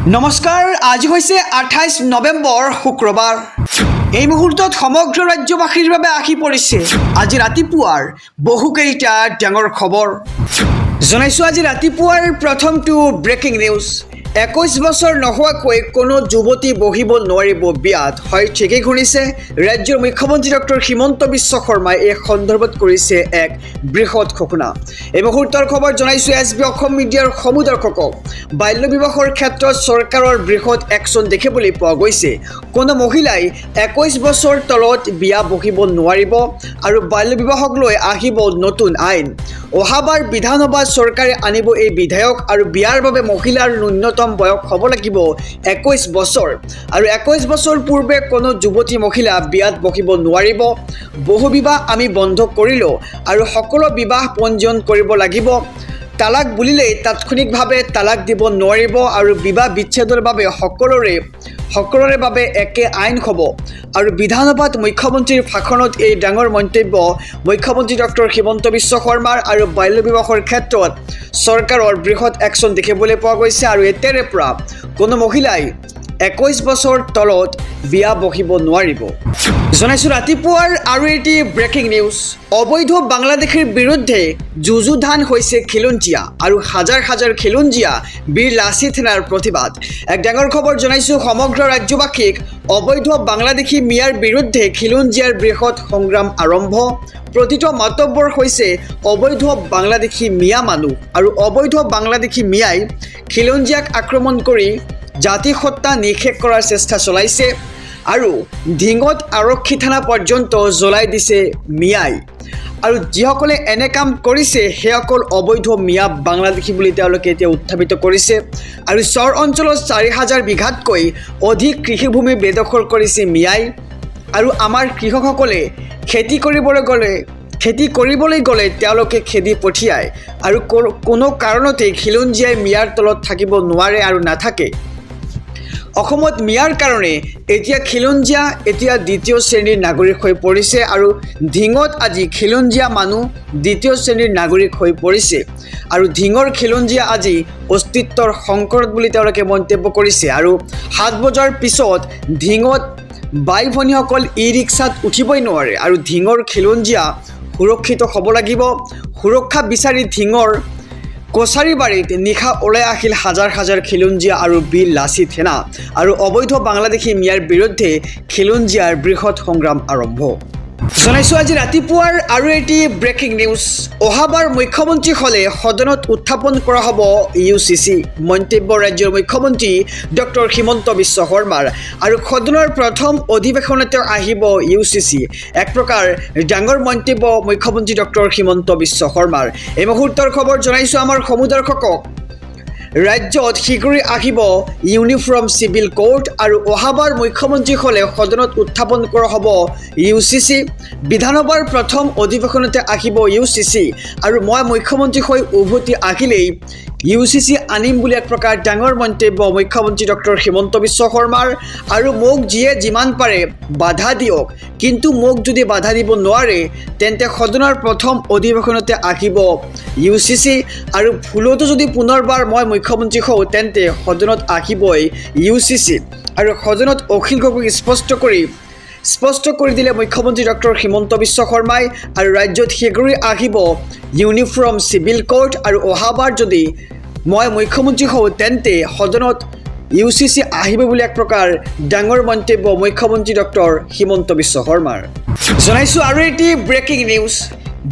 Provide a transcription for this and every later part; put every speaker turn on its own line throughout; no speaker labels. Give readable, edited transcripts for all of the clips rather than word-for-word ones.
নমস্কাৰ, আজি হৈছে 28 নৱেম্বৰ, শুক্ৰবাৰ। এই মুহূৰ্তত সমগ্ৰ ৰাজ্যবাসীৰ বাবে আহি পৰিছে আজি ৰাতিপুৱাৰ বহুকেইটা ডাঙৰ খবৰ। জনাইছোঁ আজি ৰাতিপুৱাৰ প্ৰথমটো ব্ৰেকিং নিউজ। 21 বছৰ নোহোৱাকৈ কোনো যুৱতী বহিব নোৱাৰিব বিয়াত। হয়, ঠিকেই শুনিছে, ৰাজ্যৰ মুখ্যমন্ত্ৰী ডক্টৰ হিমন্ত বিশ্ব শৰ্মাই এই সন্দৰ্ভত কৰিছে এক বৃহৎ ঘোষণা। এই মুহূৰ্তৰ খবৰ জনাইছোঁ এছ বি অসম মিডিয়াৰ সমূহ দৰ্শকক। বাল্য বিবাহৰ ক্ষেত্ৰত চৰকাৰৰ বৃহৎ একশ্যন দেখিবলৈ পোৱা গৈছে। কোনো মহিলাই 21 বছৰ তলত বিয়া বহিব নোৱাৰিব আৰু বাল্য বিবাহক লৈ আহিব নতুন আইন। অহাবাৰ বিধানসভাত চৰকাৰে আনিব এই বিধেয়ক আৰু বিয়াৰ বাবে মহিলাৰ ন্যূনতম বয়স হ'ব লাগিব 21 বছৰ আৰু 21 বছৰ পূৰ্বে কোনো যুৱতী মহিলা বিয়াত বহিব নোৱাৰিব। বহু বিবাহ আমি বন্ধ কৰিলোঁ আৰু সকলো বিবাহ পঞ্জীয়ন কৰিব লাগিব। তালাক বুলিলেই তাৎক্ষণিকভাৱে তালাক দিব নোৱাৰিব আৰু বিবাহ বিচ্ছেদৰ বাবে সকলোৰে সকলোৰে বাবে একে আইন হ'ব। আৰু বিধানসভাত মুখ্যমন্ত্ৰীৰ ভাষণত এই ডাঙৰ মন্তব্য মুখ্যমন্ত্ৰী ডক্টৰ হিমন্ত বিশ্ব শৰ্মাৰ। আৰু বাল্য বিবাহৰ ক্ষেত্ৰত চৰকাৰৰ বৃহৎ একশ্যন দেখিবলৈ পোৱা গৈছে আৰু এতিয়াৰে পৰা কোনো মহিলাই 21 বছৰ তলত বিয়া বহিব নোৱাৰিব। জনাইছোঁ ৰাতিপুৱাৰ আৰু এটি ব্ৰেকিং নিউজ। অবৈধ বাংলাদেশীৰ বিৰুদ্ধে যুযুধান হৈছে খিলঞ্জীয়া আৰু হাজাৰ হাজাৰ খিলঞ্জীয়া বীৰ লাচিত সেনাৰ প্ৰতিবাদ। এক ডাঙৰ খবৰ জনাইছোঁ সমগ্ৰ ৰাজ্যবাসীক। অবৈধ বাংলাদেশী মিয়াৰ বিৰুদ্ধে খিলঞ্জীয়াৰ বৃহৎ সংগ্ৰাম আৰম্ভ। প্ৰতিটো মাতব্বৰ হৈছে অবৈধ বাংলাদেশী মিয়া মানুহ আৰু অবৈধ বাংলাদেশী মিয়াই খিলঞ্জীয়াক আক্ৰমণ কৰি জাতিসত্তা নিঃশেষ কৰাৰ চেষ্টা চলাইছে আৰু ঢিঙত আৰক্ষী থানা পৰ্যন্ত জ্বলাই দিছে মিয়াই। আৰু যিসকলে এনে কাম কৰিছে, সেইসকল অবৈধ মিয়া বাংলাদেশী বুলি তেওঁলোকে এতিয়া উত্থাপিত কৰিছে। আৰু চৰ অঞ্চলত 4000 বিঘাতকৈ অধিক কৃষিভূমি বেদখল কৰিছে মিয়াই আৰু আমাৰ কৃষকসকলে খেতি কৰিবলৈ গ'লে তেওঁলোকে খেদি পঠিয়ায় আৰু কোনো কাৰণতেই খিলঞ্জীয়াই মিয়াৰ তলত থাকিব নোৱাৰে আৰু নাথাকে। অসমত মিয়াৰ কাৰণে এতিয়া খিলঞ্জীয়া এতিয়া দ্বিতীয় শ্ৰেণীৰ নাগৰিক হৈ পৰিছে আৰু ঢিঙত আজি খিলঞ্জীয়া মানুহ দ্বিতীয় শ্ৰেণীৰ নাগৰিক হৈ পৰিছে আৰু ঢিঙৰ খিলঞ্জীয়া আজি অস্তিত্বৰ সংকট বুলি তেওঁলোকে মন্তব্য কৰিছে। আৰু 7 বজাৰ পিছত ঢিঙত বাই ভনীসকল ই ৰিক্সাত উঠিবই নোৱাৰে আৰু ঢিঙৰ খিলঞ্জীয়া সুৰক্ষিত হ'ব লাগিব। সুৰক্ষা বিচাৰি ঢিঙৰ কছাৰীবাৰীত নিশা ওলাই আহিল হাজাৰ হাজাৰ খিলঞ্জীয়া আৰু বীৰ লাচিত সেনা আৰু অবৈধ বাংলাদেশী মিয়াৰ বিৰুদ্ধে খিলঞ্জীয়াৰ বৃহৎ সংগ্ৰাম আৰম্ভ। জনাইছোঁ আজি ৰাতিপুৱাৰ আৰু এটি ব্ৰেকিং নিউজ। অহাবাৰ মুখ্যমন্ত্ৰী হ'লে সদনত উত্থাপন কৰা হ'ব ইউচিচি, মন্তব্য ৰাজ্যৰ মুখ্যমন্ত্ৰী ডক্টৰ হিমন্ত বিশ্ব শৰ্মাৰ। আৰু সদনৰ প্ৰথম অধিৱেশনতে আহিব ইউচিচি, এক প্ৰকাৰ ডাঙৰ মন্তব্য মুখ্যমন্ত্ৰী ডক্টৰ হিমন্ত বিশ্ব শৰ্মাৰ। এই মুহূৰ্তৰ খবৰ জনাইছোঁ আমাৰ সমূহ দৰ্শকক। ৰাজ্যত শীঘ্ৰেই আহিব ইউনিফৰ্ম চিভিল কোড আৰু অহাবাৰ মুখ্যমন্ত্ৰী হ'লে সদনত উত্থাপন কৰা হ'ব ইউচিচি। বিধানসভাৰ প্ৰথম অধিৱেশনতে আহিব ইউচিচি আৰু মই মুখ্যমন্ত্ৰী হৈ উভতি আহিলেই ইউচিচি আনিম বুলি এক প্ৰকাৰ ডাঙৰ মন্তব্য মুখ্যমন্ত্ৰী ডক্টৰ হিমন্ত বিশ্ব শৰ্মাৰ। আৰু মোক যিয়ে যিমান পাৰে বাধা দিয়ক, কিন্তু মোক যদি বাধা দিব নোৱাৰে, তেন্তে সদনৰ প্ৰথম অধিৱেশনতে আহিব ইউচিচি। আৰু ভুলতো যদি পুনৰবাৰ মই মুখ্যমন্ত্ৰী হওঁ, তেন্তে সদনত আহিবই ইউচিচি। আৰু সদনত অখিল গগৈক স্পষ্ট কৰি দিলে মুখ্যমন্ত্ৰী ডক্টৰ হিমন্ত বিশ্ব শৰ্মাই। আৰু ৰাজ্যত শীঘ্ৰেই আহিব ইউনিফৰ্ম চিভিল কোড আৰু অহাবাৰ যদি মই মুখ্যমন্ত্ৰী হওঁ, তেন্তে সদনত ইউচিচি আহিব বুলি এক প্ৰকাৰ ডাঙৰ মন্তব্য মুখ্যমন্ত্ৰী ডক্টৰ হিমন্ত বিশ্ব শৰ্মাৰ। জনাইছোঁ আৰু এটি ব্ৰেকিং নিউজ।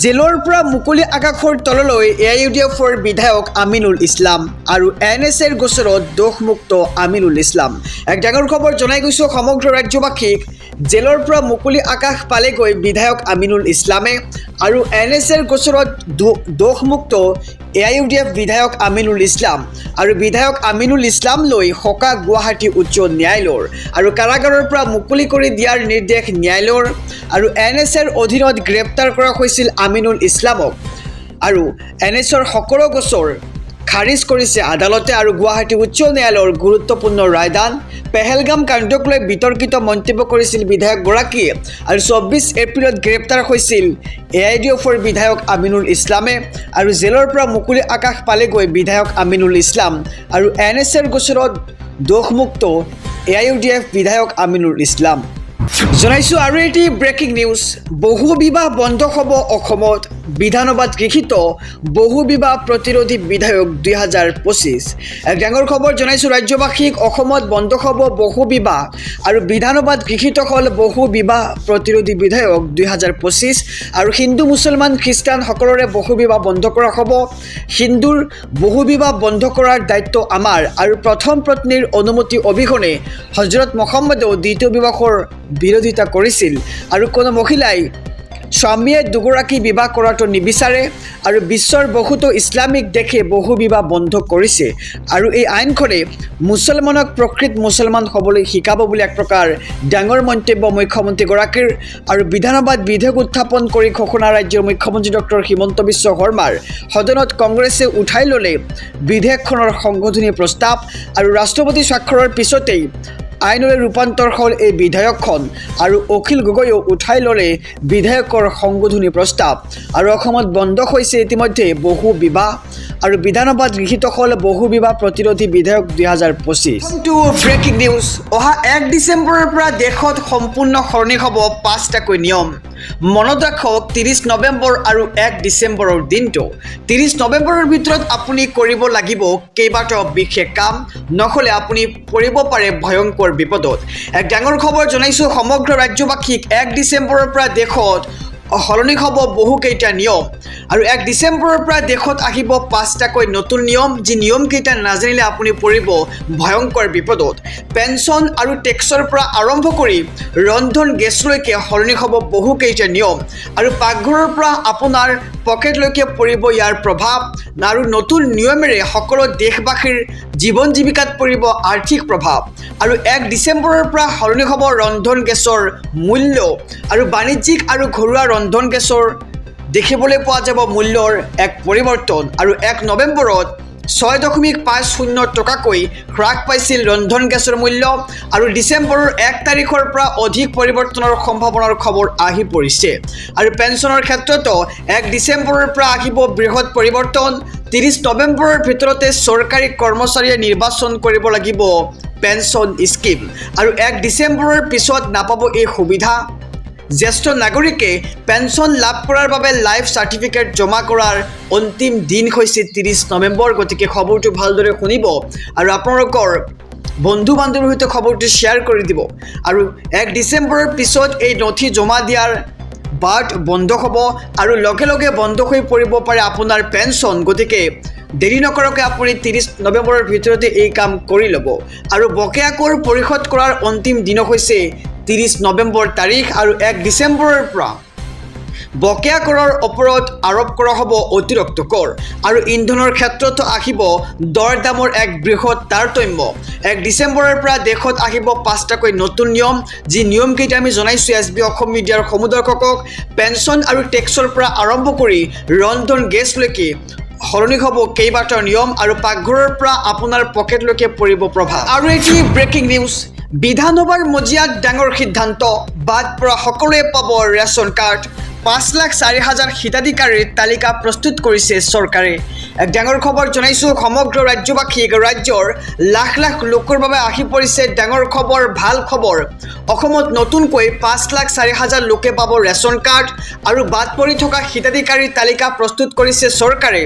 জেলৰ পৰা মুকলি আকাশৰ তললৈ এআইইউডিএফৰ বিধায়ক আমিনুল ইছলাম আৰু এনএছএৰ গোচৰত দোষমুক্ত আমিনুল ইছলাম। এক ডাঙৰ খবৰ জনাই গৈছোঁ সমগ্ৰ ৰাজ্যবাসীক। জেলৰ পৰা মুকলি আকাশ পালেগৈ বিধায়ক আমিনুল ইছলামে আৰু এনএছএৰ গোচৰত দোষমুক্ত এআইইউডিএফ বিধায়ক আমিনুল ইছলাম। আৰু বিধায়ক আমিনুল ইছলাম লৈ সকাহ গুৱাহাটী উচ্চ ন্যায়ালয়ৰ আৰু কাৰাগাৰৰ পৰা মুকলি কৰি দিয়াৰ নিৰ্দেশ ন্যায়ালয়ৰ। আৰু এনএছএৰ অধীনত গ্ৰেপ্তাৰ কৰা হৈছিল আমিনুল ইছলামক আৰু এনএছৰ সকলো গোচৰ খাৰিজ কৰিছে আদালতে। আৰু গুৱাহাটী উচ্চ ন্যায়ালয়ৰ গুৰুত্বপূৰ্ণ ৰায়দান। পেহেলগাম কাণ্ডক লৈ বিতৰ্কিত মন্তব্য কৰিছিল বিধায়কগৰাকীয়ে আৰু 24 এপ্ৰিলত গ্ৰেপ্তাৰ হৈছিল এআইডিএফৰ বিধায়ক আমিনুল ইছলামে। আৰু জেলৰ পৰা মুকলি আকাশ পালেগৈ বিধায়ক আমিনুল ইছলাম আৰু এনএছএৰ গোচৰত দোষমুক্ত এআইইউডিএফ বিধায়ক আমিনুল ইছলাম। জনাইছোঁ আৰু এটি ব্ৰেকিং নিউজ। বহু বিবাহ বন্ধ হ'ব অসমত। বিধানসভাত গৃহীত বহু বিবাহ প্ৰতিৰোধী বিধেয়ক 2025। এক ডাঙৰ খবৰ জনাইছোঁ ৰাজ্যবাসীক। অসমত বন্ধ হ'ব বহু বিবাহ আৰু বিধানসভাত গৃহীত হ'ল বহু বিবাহ প্ৰতিৰোধী বিধেয়ক 2025। আৰু হিন্দু, মুছলমান, খ্ৰীষ্টান সকলোৰে বহু বিবাহ বন্ধ কৰা হ'ব। হিন্দুৰ বহু বিবাহ বন্ধ কৰাৰ দায়িত্ব আমাৰ। আৰু প্ৰথম পত্নীৰ অনুমতি অবিহনে হজৰত মহম্মদেও দ্বিতীয় বিবাহৰ বিৰোধিতা কৰিছিল। আৰু কোনো মহিলাই স্বামীয়ে দুগৰাকী বিবাহ কৰাটো নিবিচাৰে। আৰু বিশ্বৰ বহুতো ইছলামিক দেশে বহু বিবাহ বন্ধ কৰিছে আৰু এই আইনখনে মুছলমানক প্ৰকৃত মুছলমান হ'বলৈ শিকাব বুলি এক প্ৰকাৰ ডাঙৰ মন্তব্য মুখ্যমন্ত্ৰীগৰাকীৰ। আৰু বিধানসভাত বিধেয়ক উত্থাপন কৰি ঘোষণা ৰাজ্যৰ মুখ্যমন্ত্ৰী ডক্টৰ হিমন্ত বিশ্ব শৰ্মাৰ। সদনত কংগ্ৰেছে উঠাই ল'লে বিধেয়কখনৰ সংশোধনী প্ৰস্তাৱ আৰু ৰাষ্ট্ৰপতি স্বাক্ষৰৰ পিছতেই আইনলৈ ৰূপান্তৰ হ'ল এই বিধেয়কখন। আৰু অখিল গগৈয়েও উঠাই ল'লে বিধেয়কৰ সংশোধনী প্ৰস্তাৱ। আৰু অসমত বন্ধ হৈছে ইতিমধ্যে বহু বিবাহ আৰু বিধানসভাত গৃহীত হ'ল বহু বিবাহ প্ৰতিৰোধী বিধেয়ক 2025। ব্ৰেকিং নিউজ, অহা 1 ডিচেম্বৰৰ পৰা দেশত সম্পূৰ্ণ সলনি হ'ব পাঁচটাকৈ নিয়ম। মনত ৰাখক 30 নৱেম্বৰ আৰু 1 ডিচেম্বৰৰ দিনটো। 30 নৱেম্বৰৰ ভিতৰত আপুনি কৰিব লাগিব কেইবাটাও বিশেষ কাম, নহ'লে আপুনি পৰিব পাৰে ভয়ংকৰ বিপদত। এক ডাঙৰ খবৰ জনাইছোঁ সমগ্ৰ ৰাজ্যবাসীক। 1 ডিচেম্বৰৰ পৰা দেশত সলনি হ'ব বহুকেইটা নিয়ম আৰু 1 ডিচেম্বৰৰ পৰা দেশত আহিব পাঁচটাকৈ নতুন নিয়ম, যি নিয়মকেইটা নাজানিলে আপুনি পৰিব ভয়ংকৰ বিপদত। পেঞ্চন আৰু টেক্সৰ পৰা আৰম্ভ কৰি ৰন্ধন গেছলৈকে সলনি হ'ব বহুকেইটা নিয়ম আৰু পাকঘৰৰ পৰা আপোনাৰ পকেটলৈকে পৰিব ইয়াৰ প্ৰভাৱ। আৰু নতুন নিয়মেৰে সকলো দেশবাসীৰ জীৱন জীৱিকাত পৰিব আৰ্থিক প্ৰভাৱ। আৰু 1 ডিচেম্বৰৰ পৰা সলনি হ'ব ৰন্ধন গেছৰ মূল্য আৰু বাণিজ্যিক আৰু ঘৰুৱা ৰন্ধন গেছৰ দেখিবলৈ পোৱা যাব মূল্যৰ এক পৰিৱৰ্তন। আৰু 1 নৱেম্বৰত 6.50 টকাকৈ হ্ৰাস পাইছিল ৰন্ধন গেছৰ মূল্য আৰু ডিচেম্বৰৰ 1 তাৰিখৰ পৰা অধিক পৰিৱৰ্তনৰ সম্ভাৱনাৰ খবৰ আহি পৰিছে। আৰু পেঞ্চনৰ ক্ষেত্ৰতো 1 ডিচেম্বৰৰ পৰা আহিব বৃহৎ পৰিৱৰ্তন। 30 নৱেম্বৰৰ ভিতৰতে চৰকাৰী কৰ্মচাৰীয়ে নিৰ্বাচন কৰিব লাগিব পেঞ্চন স্কীম আৰু 1 ডিচেম্বৰৰ পিছত নাপাব এই সুবিধা। জ্যেষ্ঠ নাগৰিকে পেঞ্চন লাভ কৰাৰ বাবে লাইফ চাৰ্টিফিকেট জমা কৰাৰ অন্তিম দিন হৈছে 30 নৱেম্বৰ। গতিকে খবৰটো ভালদৰে শুনিব আৰু আপোনালোকৰ বন্ধু বান্ধৱীৰ সৈতে খবৰটো শ্বেয়াৰ কৰি দিব। আৰু 1 ডিচেম্বৰৰ পিছত এই নথি জমা দিয়াৰ বাট বন্ধ হ'ব আৰু লগে লগে বন্ধ হৈ পৰিব পাৰে আপোনাৰ পেঞ্চন। গতিকে দেৰি নকৰাকৈ আপুনি 30 নৱেম্বৰৰ ভিতৰতে এই কাম কৰি ল'ব। আৰু বকেয়া কৰ পৰিশোধ কৰাৰ অন্তিম দিন হৈছে 30 নৱেম্বৰ তাৰিখ। আৰু 1 ডিচেম্বৰৰ পৰা বকেয়া কৰৰ ওপৰত আৰোপ কৰা হ'ব অতিৰিক্ত কৰ আৰু ইন্ধনৰ ক্ষেত্ৰতো আহিব দৰ দামৰ এক বৃহৎ তাৰতম্য। 1 ডিচেম্বৰৰ পৰা দেশত আহিব পাঁচটাকৈ নতুন নিয়ম, যি নিয়মকেইটা আমি জনাইছোঁ এছ বি অসম মিডিয়াৰ সমূহ দৰ্শকক। পেঞ্চন আৰু টেক্সৰ পৰা আৰম্ভ কৰি ৰন্ধন গেছলৈকে সলনি হ'ব কেইবাটাও নিয়ম আৰু পাকঘৰৰ পৰা আপোনাৰ পকেটলৈকে পৰিব প্ৰভাৱ। আৰু এটি ব্ৰেকিং নিউজ, বিধানসভাৰ মজিয়াত ডাঙৰ সিদ্ধান্ত, বাদ পৰা সকলোৱে পাব ৰেচন কাৰ্ড। 5,04,000 হিতাধিকাৰীৰ তালিকা প্ৰস্তুত কৰিছে চৰকাৰে। এক ডাঙৰ খবৰ জনাইছোঁ সমগ্ৰ ৰাজ্যবাসীক। ৰাজ্যৰ লাখ লাখ লোকৰ বাবে আহি পৰিছে ডাঙৰ খবৰ, ভাল খবৰ। অসমত নতুনকৈ 5,04,000 লোকে পাব ৰেচন কাৰ্ড আৰু বাদ পৰি থকা হিতাধিকাৰীৰ তালিকা প্ৰস্তুত কৰিছে চৰকাৰে।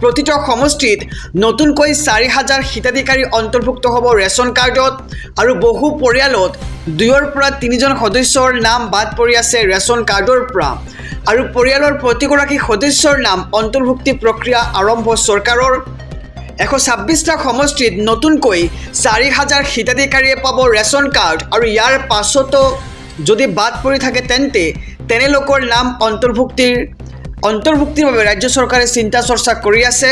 প্ৰতিটো সমষ্টিত নতুনকৈ 4,000 হিতাধিকাৰী অন্তৰ্ভুক্ত হ'ব ৰেচন কাৰ্ডত। আৰু বহু পৰিয়ালত দুইৰ পৰা তিনিজন সদস্যৰ নাম বাদ পৰি আছে ৰেচন কাৰ্ডৰ পৰা আৰু পৰিয়ালৰ প্ৰতিগৰাকী সদস্যৰ নাম অন্তৰ্ভুক্তি প্ৰক্ৰিয়া আৰম্ভ চৰকাৰৰ। 126টা সমষ্টিত নতুনকৈ 4,000 হিতাধিকাৰীয়ে পাব ৰেচন কাৰ্ড আৰু ইয়াৰ পাছতো যদি বাদ পৰি থাকে, তেন্তে তেনে লোকৰ নাম অন্তৰ্ভুক্তিৰ বাবে ৰাজ্য চৰকাৰে চিন্তা চৰ্চা কৰি আছে।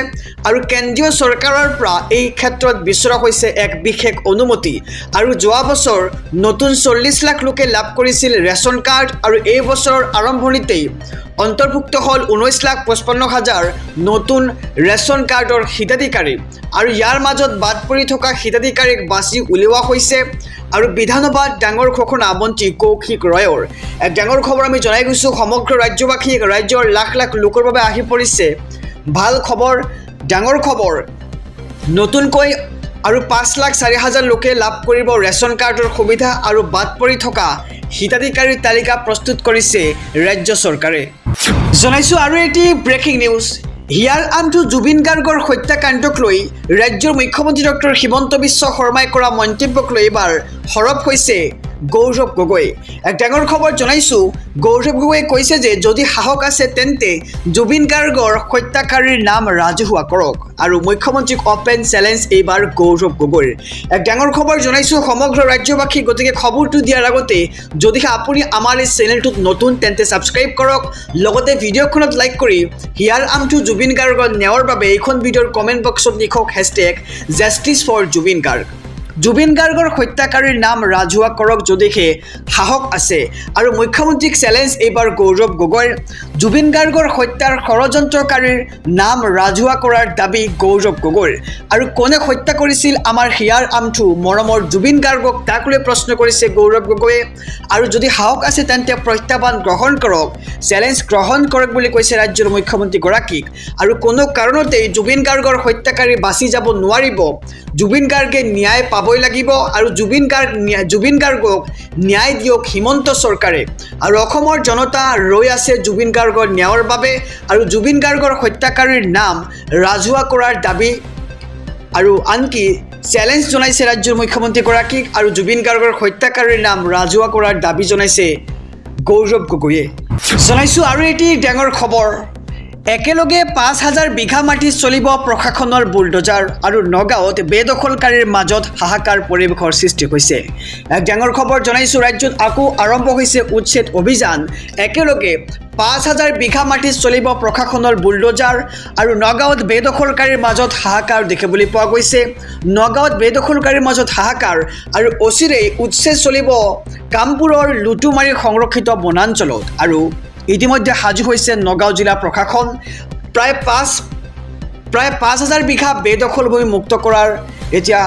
আৰু কেন্দ্ৰীয় চৰকাৰৰ পৰা এই ক্ষেত্ৰত বিচৰা হৈছে এক বিশেষ অনুমতি। আৰু যোৱা বছৰ নতুন 40 লাখ লোকে লাভ কৰিছিল ৰেচন কাৰ্ড আৰু এই বছৰৰ আৰম্ভণিতেই অন্তৰ্ভুক্ত হ'ল 19,55,000 নতুন ৰেচন কাৰ্ডৰ হিতাধিকাৰী। আৰু ইয়াৰ মাজত বাদ পৰি থকা হিতাধিকাৰীক বাছি উলিওৱা হৈছে। আৰু বিধানসভাত ডাঙৰ ঘোষণা মন্ত্ৰী কৌশিক ৰয়ৰ। এক ডাঙৰ খবৰ আমি জনাই গৈছোঁ সমগ্ৰ ৰাজ্যবাসীক। ৰাজ্যৰ লাখ লাখ লোকৰ বাবে আহি পৰিছে ভাল খবৰ, ডাঙৰ খবৰ। নতুনকৈ আৰু 5,04,000 লোকে লাভ কৰিব ৰেচন কাৰ্ডৰ সুবিধা আৰু বাদ পৰি থকা হিতাধিকাৰীৰ তালিকা প্ৰস্তুত কৰিছে ৰাজ্য চৰকাৰে। জনাইছোঁ আৰু এটি ব্ৰেকিং নিউজ। হিয়াৰ আমঠু জুবিন গাৰ্গৰ হত্যাকাণ্ডক লৈ ৰাজ্যৰ মুখ্যমন্ত্ৰী ডক্টৰ হিমন্ত বিশ্ব শৰ্মাই কৰা মন্তব্যক লৈ এইবাৰ সৰব হৈছে গৌৰৱ গগৈ। এক ডাঙৰ খবৰ জনাইছোঁ। গৌৰৱ গগৈয়ে কৈছে যে যদি সাহস আছে, তেন্তে জুবিন গাৰ্গৰ হত্যাকাৰীৰ নাম ৰাজহুৱা কৰক আৰু মুখ্যমন্ত্ৰীক অপেন চেলেঞ্জ এইবাৰ গৌৰৱ গগৈৰ। এক ডাঙৰ খবৰ জনাইছোঁ সমগ্ৰ ৰাজ্যবাসী। গতিকে খবৰটো দিয়াৰ আগতে যদিহে আপুনি আমাৰ এই চেনেলটোত নতুন, তেন্তে ছাবস্ক্ৰাইব কৰক, লগতে ভিডিঅ'খনত লাইক কৰি হিয়াৰ আমঠু জুবিন গাৰ্গৰ ন্যায়ৰ বাবে এইখন ভিডিঅ'ৰ কমেণ্ট বক্সত লিখক #JusticeForZubeen Garg। Zubeen গাৰ্গৰ হত্যাকাৰীৰ নাম ৰাজহুৱা কৰক যদিহে সাহস আছে আৰু মুখ্যমন্ত্ৰীক চেলেঞ্জ এইবাৰ গৌৰৱ গগৈৰ। জুবিন গাৰ্গৰ হত্যাৰ ষড়যন্ত্ৰকাৰীৰ নাম ৰাজহুৱা কৰাৰ দাবী গৌৰৱ গগৈৰ। আৰু কোনে হত্যা কৰিছিল আমাৰ হিয়াৰ আমঠু মৰমৰ জুবিন গাৰ্গক, তাক লৈ প্ৰশ্ন কৰিছে গৌৰৱ গগৈয়ে। আৰু যদি সাহস আছে, তেন্তে প্ৰত্যাহ্বান গ্ৰহণ কৰক, চেলেঞ্জ গ্ৰহণ কৰক বুলি কৈছে ৰাজ্যৰ মুখ্যমন্ত্ৰীগৰাকীক। আৰু কোনো কাৰণতেই জুবিন গাৰ্গৰ হত্যাকাৰী বাচি যাব নোৱাৰিব। জুবিন গাৰ্গে ন্যায় পাবই লাগিব আৰু জুবিন গাৰ্গক ন্যায় দিয়ক হিমন্ত চৰকাৰে। আৰু অসমৰ জনতা ৰৈ আছে জুবিন গাৰ্গৰ ন্যায়ৰ বাবে আৰু জুবিন গাৰ্গৰ হত্যাকাৰীৰ নাম ৰাজহুৱা কৰাৰ দাবী আৰু আনকি চেলেঞ্জ জনাইছে ৰাজ্যৰ মুখ্যমন্ত্ৰীগৰাকীক আৰু জুবিন গাৰ্গৰ হত্যাকাৰীৰ নাম ৰাজহুৱা কৰাৰ দাবী জনাইছে গৌৰৱ গগৈয়ে। জনাইছোঁ আৰু এটি ডাঙৰ খবৰ। একেলগে 5,000 বিঘা মাটিত চলিব প্ৰশাসনৰ বুলডজাৰ আৰু নগাঁৱত বেদখলকাৰীৰ মাজত হাহাকাৰ পৰিৱেশৰ সৃষ্টি হৈছে। এক ডাঙৰ খবৰ জনাইছোঁ। ৰাজ্যত আকৌ আৰম্ভ হৈছে উচ্ছেদ অভিযান। একেলগে 5,000 বিঘা মাটিত চলিব প্ৰশাসনৰ বুলডজাৰ আৰু নগাঁৱত বেদখলকাৰীৰ মাজত হাহাকাৰ দেখিবলৈ পোৱা গৈছে। নগাঁৱত বেদখলকাৰীৰ মাজত হাহাকাৰ আৰু অচিৰেই উচ্ছেদ চলিব কামপুৰৰ লুটুমাৰী সংৰক্ষিত বনাঞ্চলত আৰু ইতিমধ্যে সাজু হৈছে নগাঁও জিলা প্ৰশাসন। প্ৰায় 5,000 বিঘা বেদখল ভূমি মুক্ত কৰাৰ এতিয়া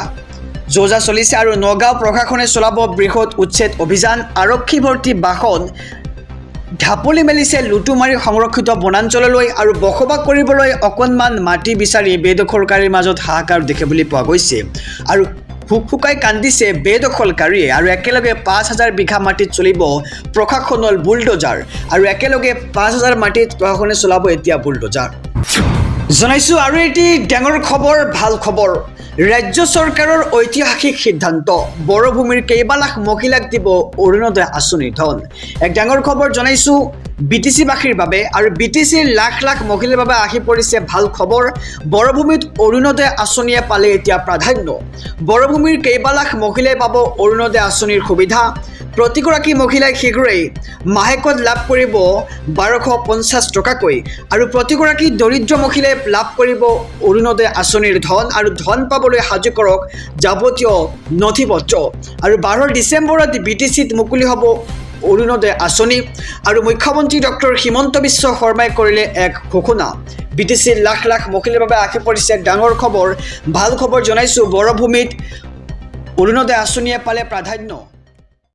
যোজা চলিছে আৰু নগাঁও প্ৰশাসনে চলাব বৃহৎ উচ্ছেদ অভিযান। আৰক্ষী ভৰ্তি বাহন ঢাপলি মেলিছে লুটুমাৰী সংৰক্ষিত বনাঞ্চললৈ আৰু বসবাস কৰিবলৈ অকণমান মাটি বিচাৰি বেদখলকাৰীৰ মাজত হাহাকাৰ দেখিবলৈ পোৱা গৈছে আৰু হুকহুকাই কান্দিছে বেদখলকাৰীয়ে। আৰু একেলগে 5,000 বিঘা মাটিত চলিব প্ৰশাসনৰ বুলডজাৰ আৰু একেলগে 5,000 মাটিত প্ৰশাসনে চলাব এতিয়া বুলডজাৰ। জনাইছোঁ আৰু এটি ডাঙৰ খবৰ, ভাল খবৰ। ৰাজ্য চৰকাৰৰ ঐতিহাসিক সিদ্ধান্ত, বড়োভূমিৰ কেইবা লাখ মহিলাক দিব অৰুণোদয় আঁচনিৰ ধন। এক ডাঙৰ খবৰ জনাইছোঁ বিটিচিবাসীৰ বাবে আৰু বিটিচিৰ লাখ লাখ মহিলাৰ বাবে আহি পৰিছে ভাল খবৰ। বড়োভূমিত অৰুণোদয় আঁচনিয়ে পালে এতিয়া প্ৰাধান্য। বড়োভূমিৰ কেইবা লাখ মহিলাই পাব অৰুণোদয় আঁচনিৰ সুবিধা। প্ৰতিগৰাকী মহিলাই শীঘ্ৰেই মাহেকত লাভ কৰিব 1,250 টকাকৈ আৰু প্ৰতিগৰাকী দৰিদ্ৰ মহিলাই লাভ কৰিব অৰুণোদয় আঁচনিৰ ধন আৰু ধন পাবলৈ সাজু কৰক যাৱতীয় নথি পত্ৰ। আৰু 12 ডিচেম্বৰত বিটিচিত মুকলি হ'ব অৰুণোদয় আঁচনি আৰু মুখ্যমন্ত্ৰী ডক্টৰ হিমন্ত বিশ্ব শৰ্মাই কৰিলে এক ঘোষণা। বিটিচিৰ লাখ লাখ মহিলাৰ বাবে আহি পৰিছে এক ডাঙৰ খবৰ, ভাল খবৰ জনাইছোঁ। বড়োভূমিত অৰুণোদয় আঁচনিয়ে পালে প্ৰাধান্য।